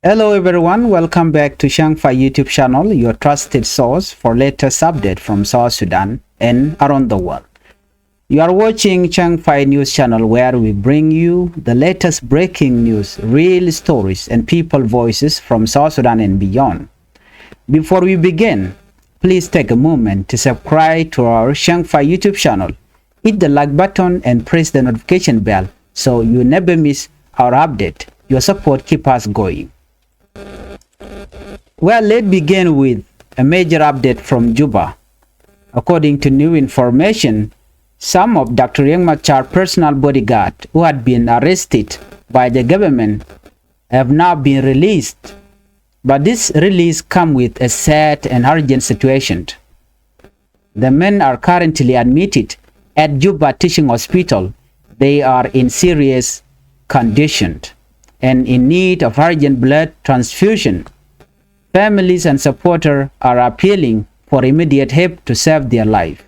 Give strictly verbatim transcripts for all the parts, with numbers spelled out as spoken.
Hello everyone, welcome back to Changfai YouTube channel, your trusted source for latest update from South Sudan and around the world. You are watching Changfai News channel, where we bring you the latest breaking news, real stories and people voices from South Sudan and beyond. Before we begin, please take a moment to subscribe to our Changfai YouTube channel. Hit the like button and press the notification bell so you never miss our update. Your support keep us going. Well, let's begin with a major update from Juba. According to new information, some of Doctor Riek Machar personal bodyguard who had been arrested by the government have now been released. But this release come with a sad and urgent situation. The men are currently admitted at Juba Teaching Hospital. They are in serious condition and in need of urgent blood transfusion. Families and supporters are appealing for immediate help to save their life.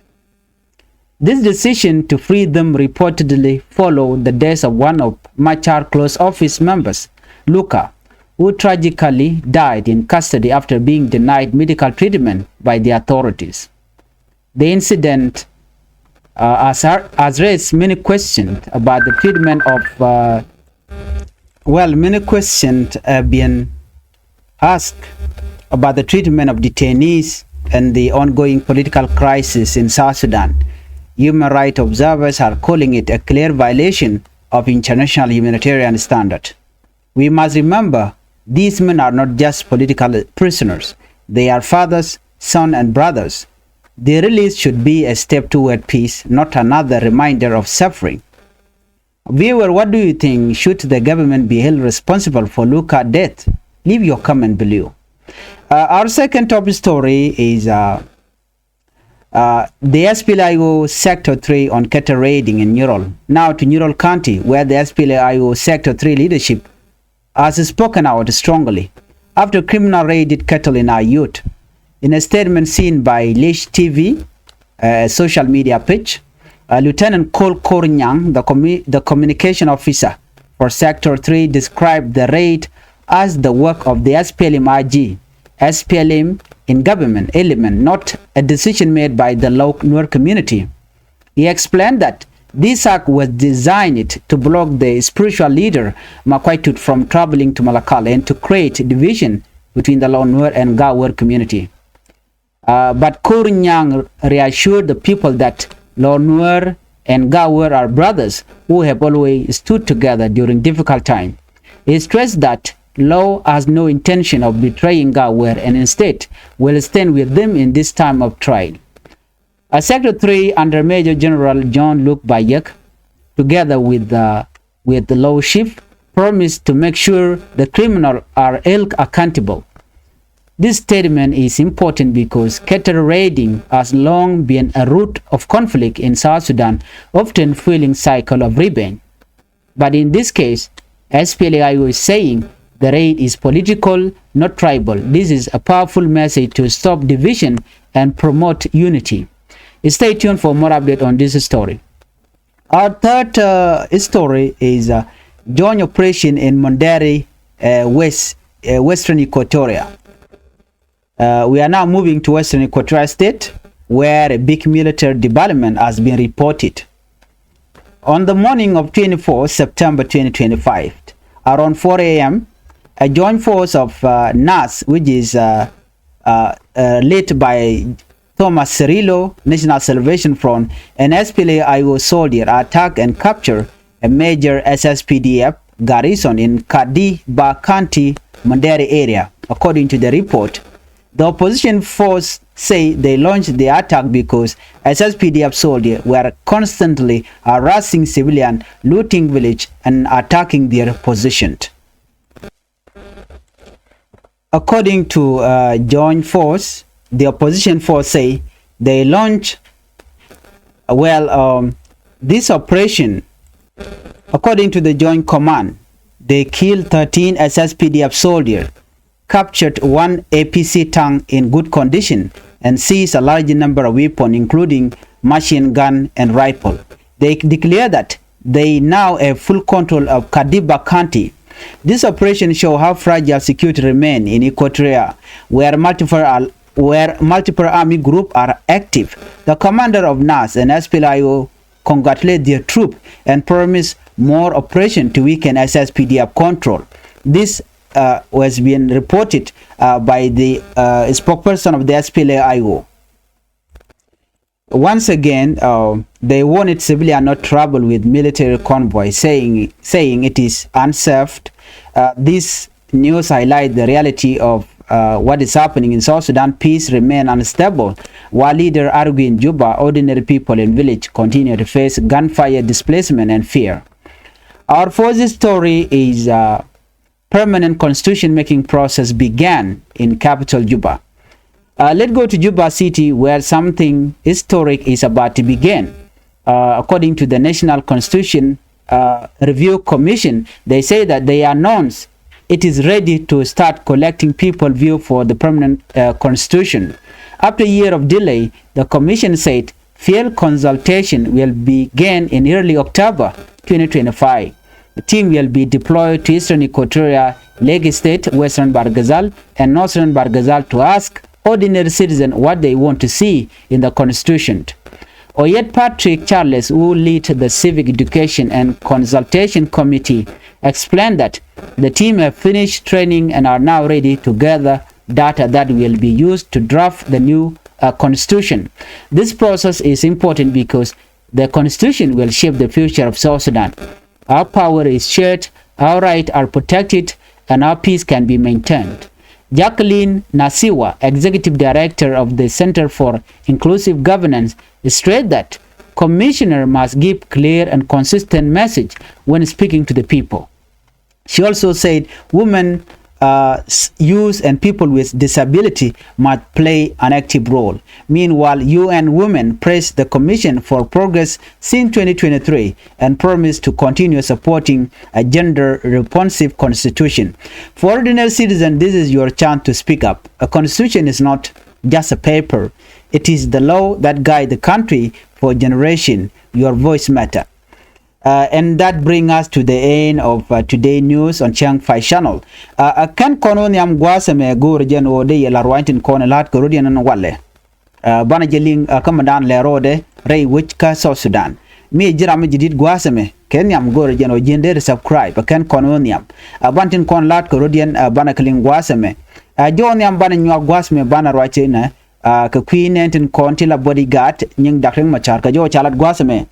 This decision to free them reportedly followed the death of one of Machar close office members, Luka, who tragically died in custody after being denied medical treatment by the authorities. The incident uh, has, har- has raised many questions about the treatment of, uh, well, many questions have been asked about the treatment of detainees and the ongoing political crisis in South Sudan. Human rights observers are calling it a clear violation of international humanitarian standard. We must remember, these men are not just political prisoners. They are fathers, sons, and brothers. Their release should be a step toward peace, not another reminder of suffering. Viewer, what do you think? Should the government be held responsible for Luka death? Leave your comment below. Uh, our second top story is uh, uh, the S P L A I O Sector three on cattle raiding in Newral. Now to Newral County, where the S P L A I O Sector three leadership has spoken out strongly after criminal raided cattle in Ayut. In a statement seen by Lish T V, a social media page, uh, Lieutenant Col Kor Nyang, the, commu- the communication officer for Sector three, described the raid as the work of the S P L M I G, S P L M in government element, not a decision made by the local Nuer community. He explained that this act was designed to block the spiritual leader Makwai Tut from traveling to Malakal and to create division between the Lou Nuer and Ga Nuer community. Uh, but Kur Nyang reassured the people that Lou Nuer and Ga Nuer are brothers who have always stood together during difficult time. He stressed that Lou has no intention of betraying Ga Nuer and instead will stand with them in this time of trial. A Sector three under Major General John Luke Bayek, together with the, with the Lou Chief, promised to make sure the criminals are held accountable. This statement is important because cattle raiding has long been a root of conflict in South Sudan, often fueling cycle of revenge. But in this case, S P L A I O is saying the raid is political, not tribal. This is a powerful message to stop division and promote unity. Stay tuned for more update on this story. Our third uh, story is uh, joint operation in Mundri, uh, West, uh, Western Equatoria. Uh, we are now moving to Western Equatoria State, where a big military development has been reported. On the morning of twenty-four September twenty twenty-five, around four a m, a joint force of uh, NAS, which is uh, uh, uh, led by Thomas Cirillo, National Salvation Front, and S P L A I O soldier attack and capture a major S S P D F garrison in Kadiba County, Mundri area, according to the report. The opposition force say they launched the attack because S S P D F soldiers were constantly harassing civilian, looting village, and attacking their position. According to uh, joint force, the opposition force say they launched, well, um, this operation. According to the joint command, they killed thirteen S S P D F soldiers, captured one A P C tank in good condition, and seized a large number of weapons, including machine gun and rifle. They declare that they now have full control of Kadiba County, This operation show how fragile security remain in Equatoria, where multiple al-, where multiple army group are active. The commander of NAS and S P L A I O congratulate their troop and promise more operation to weaken S S P D F control. This, uh, was being reported, uh, by the, uh, spokesperson of the S P L A I O. Once again, uh, they warned civilian not travel with military convoy, saying, saying it is unsafe. Uh, this news highlight the reality of, uh, what is happening in South Sudan. Peace remain unstable, while leader argue in Juba, ordinary people in village continue to face gunfire, displacement, and fear. Our fourth story is, uh, permanent constitution making process began in capital Juba. Uh, let's go to Juba City, where something historic is about to begin. Uh, according to the National Constitution, uh, Review Commission, they say that they announce it is ready to start collecting people view for the permanent, uh, constitution. After a year of delay, the commission said field consultation will begin in early October twenty twenty-five. The team will be deployed to Eastern Equatoria, Lake State, Western Bahr el Ghazal, and Northern Bahr el Ghazal to ask ordinary citizens what they want to see in the constitution. Oyet Patrick Charles, who lead the Civic Education and Consultation Committee, explained that the team have finished training and are now ready to gather data that will be used to draft the new, uh, constitution. This process is important because the constitution will shape the future of South Sudan. Our power is shared, our rights are protected, and our peace can be maintained. Jacqueline Nasiwa, executive director of the Center for Inclusive Governance, stressed that commissioner must give clear and consistent message when speaking to the people. She also said women, uh, s-, youth and people with disability must play an active role. Meanwhile, U N Women praised the Commission for progress since twenty twenty-three and promised to continue supporting a gender-responsive constitution. For ordinary citizens, this is your chance to speak up. A constitution is not just a paper. It is the law that guide the country for generation. Your voice matter. Uh, and that bring us to the end of, uh, today news on Chiang Fai Channel. Uh, a kɛn kɔn wä nhiam gua̱a̱th ɛmɛ go̱o̱rä jɛn ɣöö dee yɛ la ruany tin kɔn la̱t kɛ rot yɛn ɛn walɛ. Uh, banɛ jɛ liŋ, uh, kä mɛndan lɛ rɔɔdɛ rɛy wec kä South Sudan. Mi ji̱ ram mi ji̱ di̱t gua̱a̱th ɛmɛ kɛ nhiam go̱o̱rä jɛn ɣöö ji̱n dee subscribe a kɛn kɔn wä nhiam. Uh, banɛ tin kɔn la̱t kɛ rot yɛn, uh, banɛ kɛ liŋ gua̱a̱th ɛmɛ. Uh, jɔw nhiam banɛ nyuak gua̱a̱th ɛmɛ banɛ ruac inɛ, uh, kɛ kui̱ nɛn tin kɔn ti la bodyguard nyiŋ Dak Riek Machar kɛ jɔw ca lat gua̱a̱th ɛmɛ.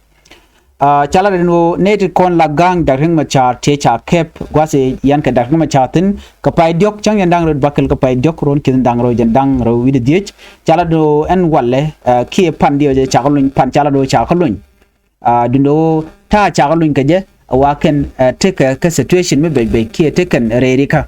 Ah, ca lat ɛn ɣöö nɛy ti kɔn la ga̱a̱ŋ Dak Riek Machar tëë ca kɛp gua̱th ëë yɛn kɛ Dak Riek Machar thi̱n kɛ pay diɔ̱k cäŋ yɛn da̱ŋ rɛw bäkɛl kɛ pay diɔ̱k ruɔ̱n ki̱n da̱ŋ rɛw jɛn da̱ŋ rɛw wi̱cdɛ dhiec. Ca lat ɣöö ɛn walɛ, ah, kiɛ pan diɔ̱k jɛ cakɛ luny pan ca lat ɣöö cakɛ luny. Ah, duundɛ ɣöö ta̱a̱ cakɛ luny kɛ jɛ a wa kɛn, ah, tekɛ kä situation mi bec bec kiɛ tekɛn rɛɛri kä.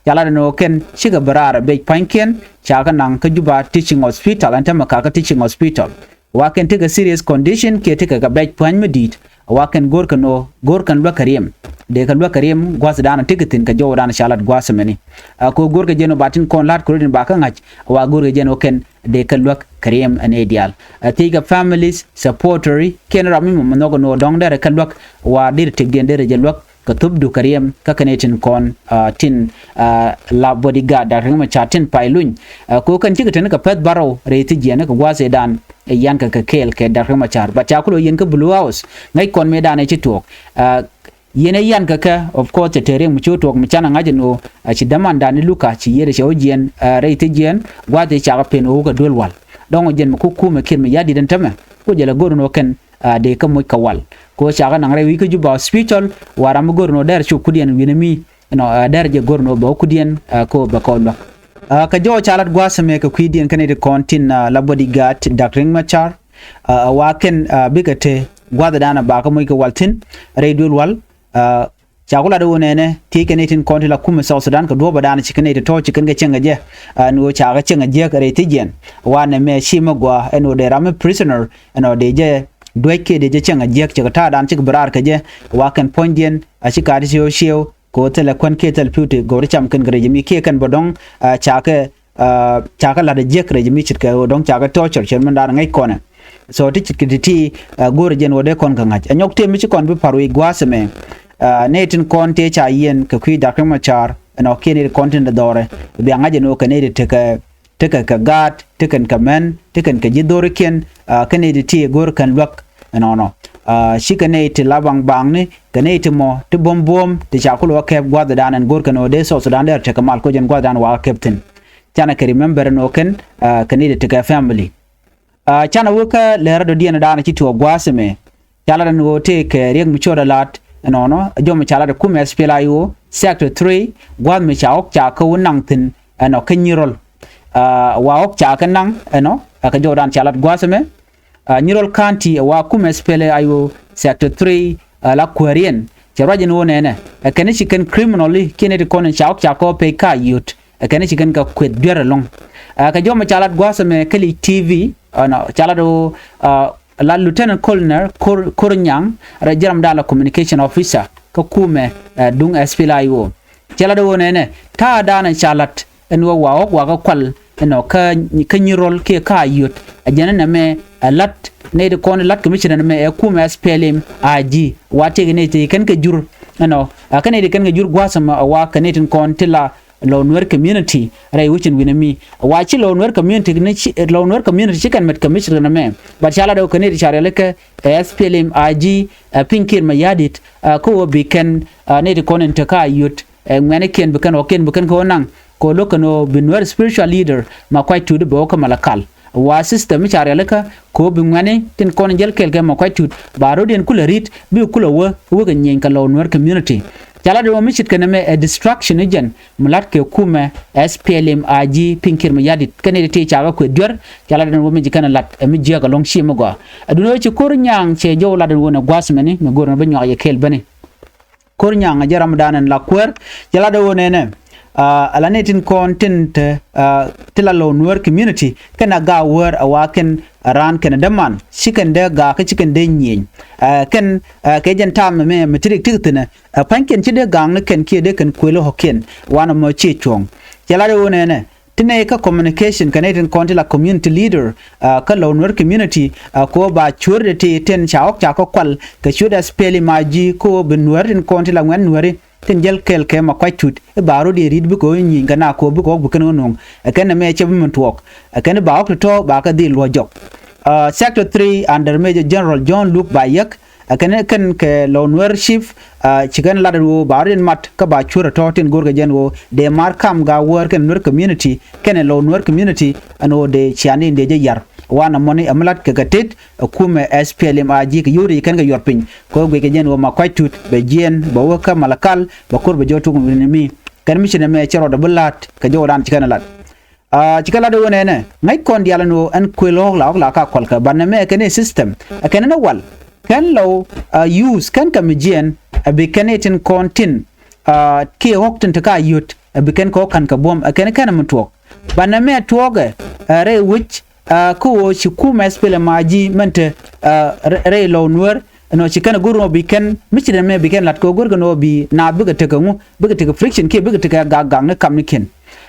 Ca lat ɛn ɣöö kɛn cikɛ bi raar a bec pa̱nykiɛn cakɛ naŋ kä Juba Teaching Hospital ɛn tämɛ kakä Teaching Hospital. Wa kɛn tekɛ serious condition kiɛ tekɛ kɛ bɛc pua̱ny mi di̱i̱t. Wa kɛn go̱r kɛn ɣöö go̱r kɛn luäk kɛ riɛm. Dee kɛ luäk kɛ riɛm gua̱thdan a tekɛ thi̱n kɛ jɔwdan ca lat gua̱a̱th ɛmɛni. A kɛ ɣöö go̱r kɛ jɛn ɣöö ba tin kɔn la̱t kɛ rot in ba kä ŋa̱c. Wa go̱r kɛ jɛn ɣöö kɛn dee kɛ luäk kɛ riɛm ɛn ëë diaal. A thiec kɛ families, supporters, kiɛn ram mi mɔ nhɔk ɛn ɣöö dɔ̱ŋ derɛ kɛ luäk. Wa derɛ tëkdiɛn derɛ jɛ luäk. Kɛ thop duk kɛ riɛm kä kɛn itin kɔn, ah, tin, ah, la bodyguard Dak Riek Machar tin pay luny. Ah, ko kɛn cikɛ teni kɛ pɛth barɔw rɛy thi̱jiɛn kɛ gua̱a̱th ëëdan ɛ yan kɛ kɛ kɛɛl kɛ Dak Riek Machar. But ca kulɔ yɛn kä Blue House ŋäc kɔn mëëdan ɛ ci tuɔɔk. Ah, yɛn ɛ yan kɛ kɛ, of course, tɛ te riɛm mi ci tuɔɔk mi canɛ ŋa̱c ɛn ɣöö, ah, ci dämandan i̱ Luka ci yiëër cɛ wä jiɛn, ah, rɛy thi̱jiɛn gua̱a̱th ëë cakɛ pen ɣöö kɛ duel wal. Dɔ̱ŋ ɔ jɛn mi ku kumɛ kiɛt mi ya̱di̱t ɛn tämɛ. Ku jɛ lɛ go̱r ɛn ɣöö kɛn, ah, dee kä moc kɛ wal. Ko cakɛ naŋ rɛy wi̱i̱ kä Juba Hospital, wa ram mi go̱r ɛn ɣöö dɛr cop kudiɛn wi̱nɛ mi, ɛnɔ, ah, dɛr jɛ go̱r ɛn ɣöö bɛ wä kudiɛn, ah, ko bɛ kɔn luäk. Ah, kɛ jɔw ca lat gua̱a̱th ɛmɛ kɛ kui̱diɛn kɛn iti kɔn tin, ah, la bodyguard Dak Riek Machar, ah, wa kɛn, ah, bikɛ te gua̱a̱thdan a bakä moc kɛ wal thi̱n, rɛy duel wal, ah, Ca ku lat ɣöö nɛnɛ thiec kɛn itin kɔn ti la kumɛ South Sudan kɛ duɔ̱ɔ̱pädan ci kɛn iti tɔ̱ ci kɛn kɛ cieŋ kɛ jɛ. Ɛn ɣöö ca kɛ cieŋ kɛ jiäk rɛy thi̱jiɛn. Wanɛ mɛ ci mɛ gɔaa ɛn ɣöö dee ram mi prisoner ɛn ɣöö dee jɛ duäc kiɛ dee jɛ cieŋ kɛ jiäk ci kɛ ta̱a̱dan cikɛ bi raar kɛ jɛ. Wa kɛn puɔ̱nydiɛn a ci ka̱a̱t ci ɣöö ciew kɛ ɣöö thilɛ kuän kiɛ thil pi̱w ti gɔw ti cam kɛn kɛ rɛy jɛ mi kiɛ kɛn bä dɔ̱ŋ, ah, ca kɛ, ah, ca kɛ la̱t a jiäk rɛy jɛ mi ce̱tkɛ ɣöö dɔ̱ŋ ca kɛ torture cɛ mɛn da̱a̱n ŋäc kɔnɛ. So ti ce̱tkɛ ti ti, ah, go̱o̱rɛ jɛn ɣöö dee kɔn kɛ ŋa̱c. Ɛ nyɔk tëë mi ci kɔn bi pa̱r wi̱i̱ gua̱a̱th ɛmɛ. Nɛy tin kɔn tëë ca yiɛn kɛ kui̱ Doctor Machar ɛnɔ kiɛ nɛy ti kɔn tin dee dhɔrɛ bia ŋa̱c ɛn ɣöö kɛ nɛy ti tekɛ, tekɛ kɛ gaat, tekɛn kɛ män, tekɛn kɛ ji̱ dhorikiɛn, kɛ nɛy ti ti go̱r kɛn luäk ɛnɔnɔ. Cikɛ nɛy ti la baŋ baŋni kɛ nɛy ti mɔ ti buɔ̱m buɔ̱m ti ca kulɛ wä kɛp gua̱thdan ɛn go̱r kɛn ɣöö dee South Sudan dee rɔ tekɛ mal koc ɛn gua̱thdan wakä kɛp thi̱n. Canɛ kɛ remember ɛn ɣöö kɛn kɛ nɛy ti tekɛ family. Canɛ wä kä lɛr dɔ̱diɛn daanɛ ci tuɔɔk gua̱a̱th ɛmɛ. Ca lat ɛn ɣöö tëëkɛ Riek Machar ɛ la̱t ɛnɔnɔ, jɔmɛ ca lat ɛ kumɛ S P L A I O sector three, gua̱a̱th mi ca ɣɔ̱k ca kä wä naŋ thi̱n ɛnɔ kä Nyirol. Wa ɣɔ̱k ca kä naŋ ɛnɔ ɛ kɛ jɔwdan ca lat gua̱a̱th ɛmɛ. Nyirol County ɛ wa kumɛ S P L A I O sector three la kuääriɛn cɛ ruac ɛn ɣöö nɛnɛ ɛ kɛn ci kɛn criminal kiɛ nɛy ti kɔn in ca ɣɔ̱k ca kä wä pɛy kä Ayod, ɛ kɛn ci kɛn kɛ kueth duer ɛlɔ̱ŋ. Kɛ jɔmɛ ca lat gua̱a̱th ɛmɛ kä Lic T V, ca lat ɣöö la Lieutenant Colonel Kor, Kor Nyaŋ rɛ jɛramdan la communication officer kä kumɛ duŋ S P L A I O. Cɛ lat ɣöö nɛnɛ ta̱a̱ daanɛ ca lat ɛn ɣöö wa ɣɔ̱k wakä kual ɛnɔ kä, kä Nyirol kiɛ kä Ayod. Ɛ jɛn ɛn ɛmɛ ɛ lat nɛy ti kɔn lat kɛ mi ci nɛn ɛmɛ ɛ kumɛ S P L M I G wa tëëkɛ nɛy ti kɛn kɛ jur ɛnɔ, kä nɛy ti kɛn kɛ jur gua̱a̱th ɛmɛ ɛ wa kɛ nɛy tin kɔn ti la Lou Nuer community rɛy wecin wi̱nɛ mi. Wa ci Lou Nuer community ni ci, Lou Nuer community ci kɛn mɛt kɛ micil kɛn mɛ. But ca lat ɛ wä kɛ ni ti ca rialikä ɛ S P L M I G ɛ Piny Kiir Mayardit ɛ kä wä bi kɛn ɛ ni ti kɔn in te kä Ayod ɛ ŋuɛnikiɛn bi kɛn ɣɔkiɛn bi kɛn kä wä naŋ. Kɛ wä lo̱k kɛn wä bi Nuer spiritual leader Makuac Tut bɛ wä kä Malakal. Wa system mi ca rialikä kɛ wä bi ŋuɛni tin kɔn in jäl kɛɛl kɛ Makuac Tut ba ro̱diɛn kulɛ ri̱t bi kulɛ wä wä kɛ nyieny kɛ Lou Nuer community. Ca lat ɛ wä mi cit kɛn mɛ ɛ distraction i̱ jɛn mi la̱t kɛ kumɛ S P L M I G Piny Kiir Mayardit kɛn i̱ ti ca kɛ kueth duer. Ca lat ɛn wä mi ci kɛn ɛ la̱t ɛ mi jiääk ɛlɔ̱ŋ ci mi gɔaa. Ɛ duundɛ wä ci Kor Nyaŋ cɛ jɔw lat ɛn wä nɛ gua̱a̱th mɛni mi go̱o̱r ɛn wä bi nyuak yɛ kɛɛl bäni. Kor Nyaŋ ɛ jɛ ramdan ɛn la kuäär. Ca lat ɛ wä nɛnɛ ɛ la ni tin kɔn tin te ti la Lou Nuer community kɛn a ga̱a̱ wäär ɛ wa kɛn raan kɛn däman ci kɛn dee ga̱a̱ kä ci kɛn dee nyieny. Kɛn kɛ jɛn ta̱a̱m ɛmɛ mi ti rik tik thi̱nɛ ɛ pa̱nykiɛn ci dee ga̱a̱ŋ ni kɛn kiɛ dee kɛn kuël ɣɔ̱kiɛn wanɛ mɔ ciɛ cuɔ̱ɔ̱ŋ. Cɛ lat ɛ ɣöö nɛnɛ ti nɛy kä communication kɛ nɛy tin kɔn ti la community leader kä Lou Nuer community kɛ ɣöö ba cueer ti ti tin ca ɣɔ̱k ca kä kual kɛ cueer S P L M I G kɛ ɣöö bi Nuer tin kɔn ti la ŋuɛ̈t Nueri tin jäl kɛɛl kɛ Makuac Tut i̱ ba rot i̱ ri̱t bikɛ ɣöö nyieny kɛ na kɛ ɣöö bikɛ ɣɔ̱k bi kɛn ɣä nuɔ̱ŋ. Ɛ kɛn ɛmɛ cɛ bi min tuɔɔk ɛ kɛn i̱ ba ɣɔ̱k ti tɔ̱ ba kɛ dhil luɔ̱c jɔk. Sector three under Major General John Luke Bayek. Ɛ kɛn kɛn kɛ Lou Nuer chief ci kɛn lat ɛ ɣöö ba rot in mat kä ba cuer ɛ tɔ̱ tin go̱o̱r kɛ jɛn ɣöö dee mar kam ga̱a̱ wäär kɛn Nuer community kɛn ɛ Lou Nuer community ɛn ɣöö dee ciani in dee jɛ yar. Wanɛ mɔni ɛ mi lat kɛ kɛ tet ɛ kumɛ S P L M I G kɛ yio̱w ti ci kɛn kɛ yuɔr piny kɛ ɣöö guic kɛ jɛn ɣöö Makuac Tut bɛ jiɛɛn bɛ wä kä Malakal bɛ ko̱r bɛ jɔw tuk wi̱ni mi. Kɛn mi ci nɛmɛ cɛ rɔɔdɛ bi la̱t kɛ jɔwdan ci kɛn ɛ lat. Cikɛ lat ɣöö nɛnɛ ŋäc kɔn diaal ɛn ɣöö ɛn kuël ɣɔ̱k la ɣɔ̱k la ka kual kɛ banɛ mɛ ɛ kɛn i̱ system ɛ kɛn ɛn ɛ wal kɛn Lou use kɛn kɛ mi jiɛɛn ɛ bi kɛn i̱ tin kɔn tin kiɛ ɣɔ̱k tin te ka yio̱t ɛ bi kɛn kɛ ɣɔ̱k ka̱n kɛ buɔ̱m ɛ kɛn kɛn ɛ mi tuɔɔk. Banɛ mɛ tuɔɔkɛ ɛ rɛy wec kä ɣöö ci kumɛ S P L M I G mɛn te rɛy Lou Nuer. Ɛnɔ ci kɛn ɛ go̱r ɣöö bi kɛn mi ci dɛn mɛ bi kɛn lat kɛ ɣöö go̱r kɛn ɣöö bi naath bikɛ tekɛ ŋu bikɛ tekɛ friction kiɛ bikɛ tekɛ gak gak ni kam ni kiɛn.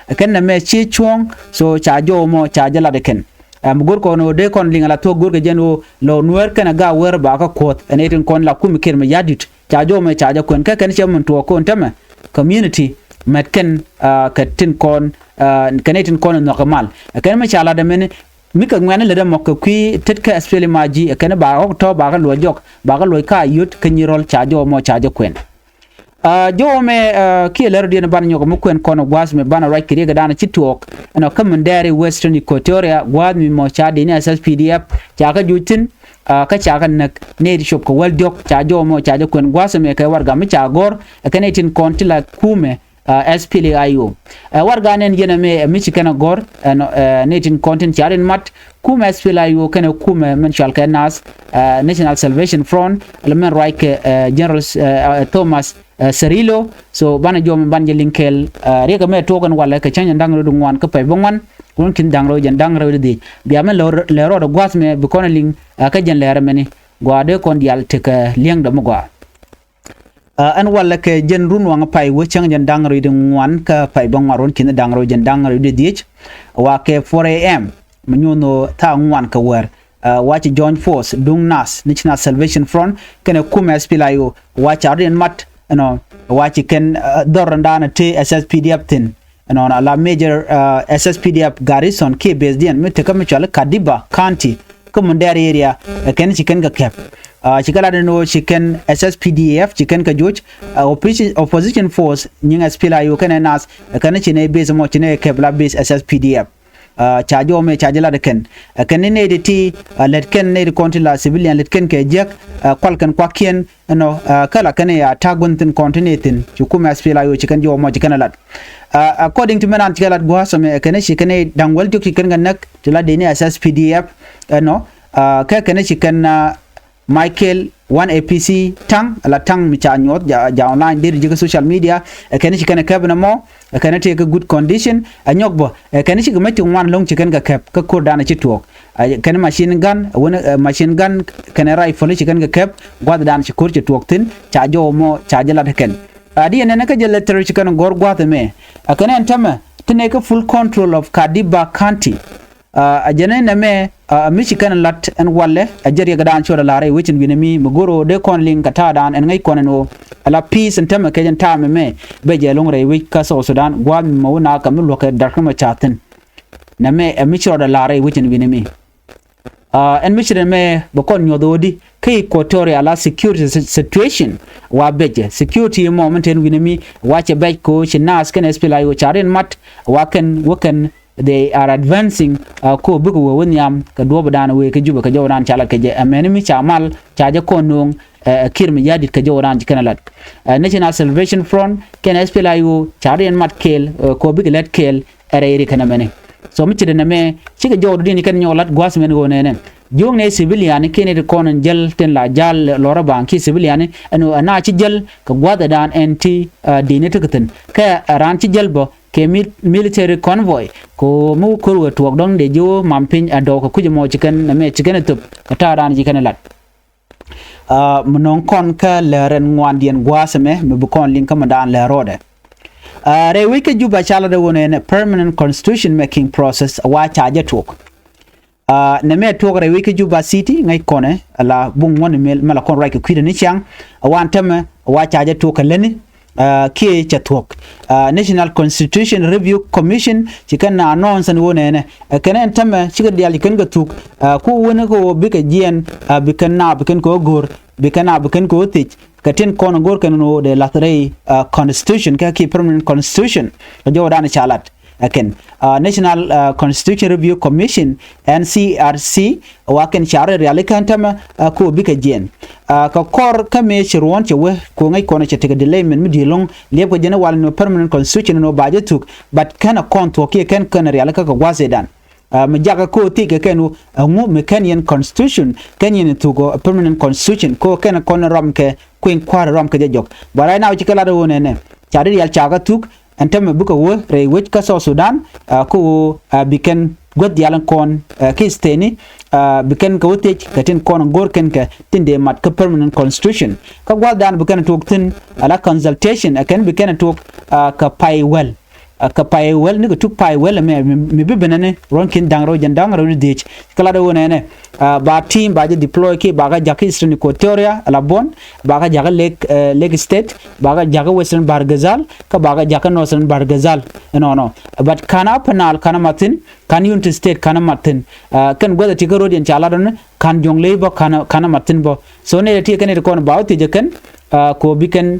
Ɛ kɛn nɛ mɛ ci cuɔ̱ɔ̱ŋ so ca jɔw mɔ ca jɛ lat ɛ kɛn. Ɛm go̱r kɔn ɣöö dee kɔn liŋ ala thuɔ̱k go̱r kɛ jɛn ɣöö Lou Nuer kɛn ɛ ga̱a̱ wär ba kä kuɔth ɛn ɛ tin kɔn la kum kiɛn mɛ ya̱di̱t ca jɔw mɛ ca jɛ kuɛn kä kɛn cɛ min tuɔɔk kɔn tämɛ community mɛt kɛn kɛ tin kɔn kɛn ɛ tin kɔn ɛ nhɔk ɛ mal. Ɛ kɛn mɛ ca lat ɛ mɛni mi kɛ ŋuɛ̈ni lät ɛmɔ kɛ kui̱ tet kä S P L M I G ɛ kɛn ba ɣɔ̱k tɔ̱ ba kä luɔc jɔk ba kä luɔc ka yot kä nyi rɔl ca jɔw mɔ ca jɛ kuɛn. Jɔw mɛ kiɛ lär diɛn ban nyɔk mi kuɛn kɔn gua̱a̱th mi ban ruac kɛ riɛk dan ci tuɔɔk ɛnɔ kä Mundɛɛri Western Equatoria gua̱a̱th mi mɔ ca dini S S P D F ca kä juc thi̱n. Kä ca kä näk nɛy ti cop kɛ wäl diɔ̱k ca jɔw mɔ ca jɛ kuɛn gua̱a̱th mi kɛ warɛga mi ca gɔ̱r ɛ kɛn ɛ tin kɔn ti la kumɛ S P L A I O. Ɛ warɛga nɛn yɛn ɛmɛ ɛ mi ci kɛn ɛ gɔ̱r ɛ nɛy tin kɔn tin ca rin mat kumɛ S P L A I O kɛnɛ kumɛ mɛn cual kɛ naath National Salvation Front ɛlɛ mɛn ruac kɛ General Thomas Cirillo. So banɛ jɔw mɛ ban jɛ liŋ kɛɛl riɛk ɛmɛ tuɔɔk ɛn walɛ kɛ cäŋ jɛn da̱ŋ rɛw di ŋuan kä pɛc bä ŋuan. Kun kin da̱ŋ rɛw jɛn da̱ŋ rɛw di dhiec bia mɛn lɛ rɔɔdɛ gua̱a̱th mɛ bi kɔn ɛ liŋ kä jɛn lɛr ɛmɛni gɔaa dee kɔn diaal tekɛ li̱eŋdɛ mi gɔaa. Ɛn walɛ kɛ jɛn run waŋ pay wä cäŋ jɛn da̱ŋ rɛw di ŋuan kä pay bä ŋuan run ki̱n da̱ŋ rɛw jɛn da̱ŋ rɛw di dhiec. Wa kɛ four A M mi nyuɔ̱n ɣöö thaak ŋuan kɛ wäär wa ci join force duŋ nath National Salvation Front kɛnɛ kumɛ S P L A I O wa ca rɔ̱diɛn mat ɛnɔ, wa ci kɛn dhɔr in dan te S S P D F thin, ɛnɔ, ala major S S P D F garrison kiɛ base diɛn mi tekä mi cɔal Kadiba County kä Mundɛɛr area. Ɛ kɛn ci kɛn kɛ kɛp. Ci kɛ lat ɛn ɣöö ci kɛn S S P D F ci kɛn kɛ joc opposition force nyiŋ S P L A-IO kɛnɛ nath. Ɛ kɛn ci nɛ base mɔ ci nɛ kɛp la base S S P D F. Ca jɔw mɛ ca jɛ lat kɛn ɛ kɛn ni nɛy ti ti lät kɛn nɛy ti kɔn ti la civilian lät kɛn kɛ jiäk. Kual kɛn kuakiɛn ɛnɔ kä la kɛn ya ta̱a̱ gua̱n thi̱n kɔn ti ni thi̱n ci kumɛ S P L A-IO ci kɛn jɔw mɔ ci kɛn lat. According to mɛn an ci kɛ lat gua̱a̱th ɛmɛ ɛ kɛn ci kɛn da̱ŋ wäl diɔ̱k ci kɛn kɛ näk ti la dee ni S S P D F ɛnɔ. Kä kɛn ci kɛn Michael wan A P C taŋ la taŋ mi ca nyuɔth ja online deri jikä social media. Ɛ kɛn ci kɛn kɛp nɛ mɔ ɛ kɛn tëë kä good condition ɛ nyɔk bä. Ɛ kɛn ci kɛ mec ti ŋuan loŋ ci kɛn kɛ kɛp kä ko̱r dan ci tuɔɔk. Kɛn machine gun wän machine gun kɛn rifle ci kɛn kɛ kɛp. Gua̱th dan ci ko̱r ci tuɔɔk thi̱n ca jɔw mɔ ca jɛ lat kɛn. Adi ɛn ɛn kä jɛ letter ci kɛn gɔr gua̱th ɛmɛ ɛ kɛn ɛn tämɛ ti nɛ kä full control of Kadiba County. A jɛn ɛn ɛmɛ a mi ci kɛn lat ɛn walɛ a jɛ riɛk dan cuɔt a la rɛy wec ɛn wi̱nɛ mi mi go̱r ɣöö dee kɔn liŋ kɛ ta̱a̱ dan ɛn ŋäc kɔn ɛn ɣöö a la peace ɛn tämɛ kɛc ɛn ta̱a̱ mɛmɛ. Bɛ jɛ lo̱ŋ rɛy wec kä South Sudan gua̱a̱th mi mɛ wä na kɛ mi luɔ̱kɛ da̱r kä mɛ ca thi̱n. Nɛmɛ ɛ mi ci rɔɔdɛ la rɛy wec ɛn wi̱nɛ mi. Ɛn mi ci rɛn mɛ bɛ kɔn nyuɔth ɣöödi kä Equatoria la security situation wa becɛ security mɔ min te ɛn wi̱nɛ mi. Wa cɛ bec ko ci nath kɛn S P L A-IO ca rin mat wa kɛn wä kɛn they are advancing. Ko bikɛ wee wä nhiam kɛ duɔ̱ɔ̱p dan wee kä Juba kɛ jɔw dan ca lat kɛ jɛ ɛmɛni mi ca mal ca jɛ kɔn no̱o̱ŋ. Ɛ Kiir Mayardit kɛ jɔw dan ci kɛn lat. National Salvation Front kɛn S P L A-IO ca riɛn mat kɛɛl ko bikɛ lɛt kɛɛl. Ɛ rɛy ri kɛn ɛmɛni. So mi ci dɛn ɛmɛ cikɛ jɔw dɔ̱diɛn ci kɛn nyɔk lat gua̱a̱th mɛn ɣöö nɛnɛ jiöknɛ civilian kɛn iti kɔn in jäl tin la ja̱l lɔrä baŋ ki civilian ɛn ɣöö ɛna ci jäl kɛ gua̱a̱th ɛ dan ɛn ti di̱i̱ni ti kɛ thi̱n kɛ ɛ raan ci jäl bä kɛ military convoy. Kɛ ɣöö mi wä ko̱r wee tuɔɔk dɔ̱ŋ dee ji̱ wä mam piny a dɔɔk kɛ kui̱c ɛmɔ ci kɛn ɛmɛ ci kɛn ɛ thöp kɛ ta̱a̱ raan ci kɛn ɛ lat. Mi nɔŋ kɔn kä lɛ rɛn ŋuandiɛn gua̱a̱th ɛmɛ mi bi kɔn liŋ kä mi daan lɛ rɔɔdɛ. Rɛy wec kä Juba ca lat ɛ wä nɛnɛ permanent constitution making process wa ca jɛ tuɔɔk. Nɛmɛ tuɔɔk rɛy wec kä Juba City ŋäc kɔnɛ ala buŋ ŋuɔ̱n mɛ la kɔn ruac kɛ kui̱dɛ ni ciaŋ. Wan tämɛ wa ca jɛ tuɔɔk kɛ lätni kiɛ cɛ thuɔ̱k. National Constitution Review Commission ci kɛn na announce ɛn ɣöö nɛnɛ ɛ kɛn ɛn tämɛ cikɛ diaal ci kɛn kɛ thuk. Ku wän kä ɣöö bikɛ jiɛɛn bi kɛn na bi kɛn kɛ ɣöö go̱r bi kɛn na bi kɛn kɛ ɣöö thiec kɛ tin kɔn go̱r kɛn ɣöö dee lath rɛy constitution kɛ ki permanent constitution. Kɛ jɔwdan ca lat ɛ kɛn National Constitution Review Commission, N C R C, wa kɛn ca rɔ riali kɛn tämɛ ko bikɛ jiɛn. Kɛ kɔr kä mëë ci ruɔ̱n cɛ wee ko ŋäc kɔn cɛ tekɛ delay min mi di̱i̱t lo̱ŋ liɛpkɛ jɛn wal ni permanent constitution ni wä ba jɛ thuk. But kɛn a kɔn thuɔ̱k kiɛ kɛn kɛn riali kä kɛ gua̱a̱th ëëdan. Mi jakä ko thiec kɛ kɛn wä ɛŋu mi kɛn yɛn constitution kɛn yɛn thuk permanent constitution ko kɛn kɔn rɔm kɛ kui̱n kua̱r rɔm kɛ jɛ jɔk. But right now ci kɛ lat wä nɛnɛ ca ri rial ca kɛ thuk. Ɛn tämɛ bikɛ wä rɛy wec kä South Sudan. Kä wä bi kɛn guäth diaal in kɔn kä stäni bi kɛn kɛ wä thiec kɛ tin kɔn go̱r kɛn kɛ tin dee mat kä permanent constitution. Kä gua̱thdan bi kɛn tuɔɔk thi̱n ala consultation ɛ kɛn bi kɛn tuɔɔk kɛ pay wäl. Kɛ pay wäl ni kɛ tuk pay wäl ɛmɛ mi bi benɛ ni ruɔ̱n ki̱n da̱ŋ rɛw jɛn da̱ŋ rɛw ni dhiec. Kä lat ɛ wä nɛnɛ ba team ba jɛ deploy ki ba kɛ ja̱k kä Eastern Equatoria ala Bor. Ba kɛ ja̱k kä Lake State ba kɛ ja̱k kä Western Bahr el Ghazal kä ba kɛ ja̱k kä Northern Bahr el Ghazal. Ɛnɔnɔ but ka̱n Upper Nile ka̱n mat thi̱n ka̱n Unity State ka̱n mat thi̱n. Kɛn guäth ɛ ti kä ro̱diɛn ca lat ɔni ka̱n Jonglei bä ka̱n mat thi̱n bä. So nɛy ti kɛn iti kɔn ba wä thiec ɛ kɛn ko bi kɛn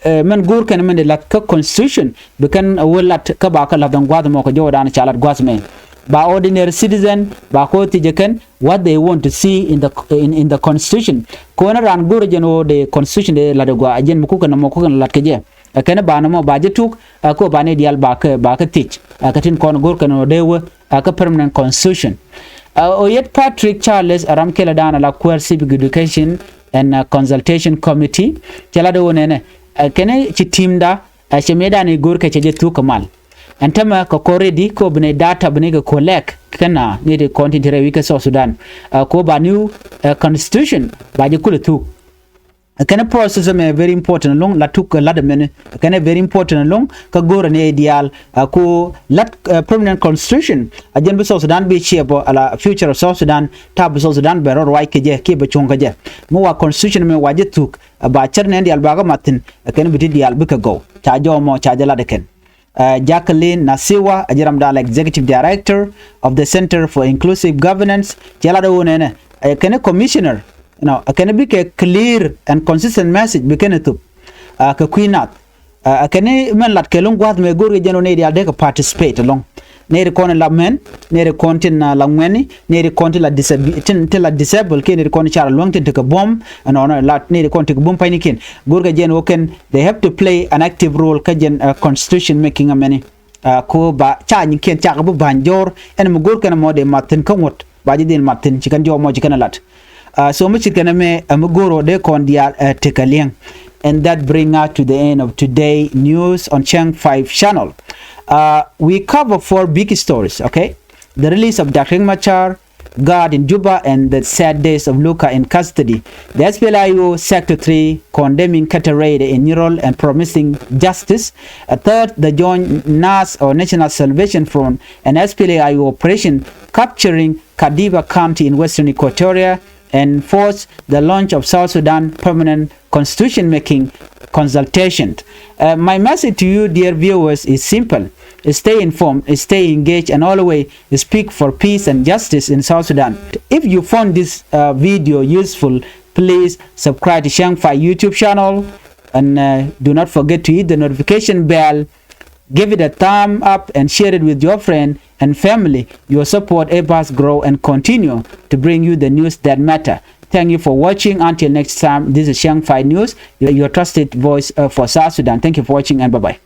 mɛn go̱o̱r kɛn mɛn di lath kä constitution bi kɛn a wä lat kä ba kä lath ɛn gua̱th mɔ kɛ jɔwdan ca lat gua̱th mɛ. Ba ordinary citizen ba kɛ wä thiec ɛ kɛn what they want to see in the in, in the constitution. Kɔn ran go̱o̱r jɛn wä de constitution de lat ɛ gua a jɛn mi kukɛ nɔmɔ kukɛ lat kɛ jɛ. Ɛ kɛn ba nɔmɔ ba jɛ tuk ɛ kɛ wä ba ni dial ba kɛ ba kɛ thiec ɛ kɛ tin kɔn go̱o̱r kɛn wä de wä kä permanent constitution. Ɛ ɣöö yet Patrick Charles ɛ ram kɛlɛ da̱a̱n ala kuäär civic education and consultation committee. Cɛ lat ɛ ɣöö nɛnɛ ɛ kɛn ci team da ɛ cɛ mëë da̱a̱n i̱ go̱o̱r kɛ cɛ jɛ thuk kɛ mal. Ɛn tämɛ kɛ kɔr ready kɛ ɣöö bi nɛ data bi nɛ kɛ collect kɛn a ni ti kɔn tin ti rɛy wi̱c kɛ South Sudan. Ɛ kɛ ɣöö ba new constitution ba jɛ kulɛ thuk. Kɛn process ɛmɛ very important ɛlɔ̱ŋ, la tuk lat ɛmɛni kɛn very important ɛlɔ̱ŋ. Kä go̱rɛ ni diaal a ku lat permanent constitution a jɛn bi South Sudan bi ciɛ bɔ ala future of South Sudan, ta̱a̱ bi South Sudan bɛ rɔ ruac kɛ jɛ kiɛ bɛ cuɔ̱ŋ kɛ jɛ. Mi wa constitution ɛmɛ wa jɛ thuk a ba cär nɛn diaal bakä mathin, kɛn bi ti diaal bikɛ gɔw. Ca jɔmɔ ca jɛ lat ɛ kɛn. Jacqueline Nasiwa a ji̱ ram da̱a̱l executive director of the Center for Inclusive Governance, cɛ lat ɛ wun ɛnɛ kɛn commissioner, you know, kɛn bikɛ clear and consistent message bi kɛn thop kɛ kui̱ nath. Kɛn mɛn lat kɛ lo̱ŋ gua̱th mɛ go̱r kɛ jɛn wä nɛy diaal dee kɛ participate ɛlɔ̱ŋ. Nɛy ri kɔn la mɛn, nɛy ri kɔn tin la ŋuɛni, nɛy ri kɔn tin la disab-, tin, tin la disable kiɛ nɛy ri kɔn car luäŋ tin tekɛ buɔ̱m. Ɛnɔnɔ lat nɛy ri kɔn tekɛ buɔ̱m panynikiɛn. Go̱r kɛ jɛn wä kɛn they have to play an active role kä jɛn constitution making ɛmɛni. Ko ba ca nyikiɛn cakɛ bi ba̱ny jɔr ɛn mi go̱r kɛn mɔ dee mathin kä ŋuɔ̱t ba ji̱ dhil mathin ci kɛn jɔmɔ ci kɛn lat. So mi cit kɛn ɛmɛ ɛ mi go̱r ɔ dee kɔn diaal ɛ tekɛ liɛŋ. And that bring us to the end of today news on Chang five channel. We cover four big stories, okay? The release of Doctor Riek Machar, guard in Juba, and the sad days of Luka in custody. The S P L A I O Sector three condemning cattle raid in Nyirol and promising justice. A third, the joint N A S or National Salvation Front and S P L A I O operation capturing Kadiba County in Western Equatoria. And fourth, the launch of South Sudan permanent constitution making consultation. My message to you, dear viewers, is simple. Stay informed, stay engaged, and always speak for peace and justice in South Sudan. If you found this video useful, please subscribe to Chang five YouTube channel and do not forget to hit the notification bell. Give it a thumb up and share it with your friend and family. Your support help us grow and continue to bring you the news that matter. Thank you for watching. Until next time, this is Chang five News, your, your trusted voice for South Sudan. Thank you for watching and bye-bye.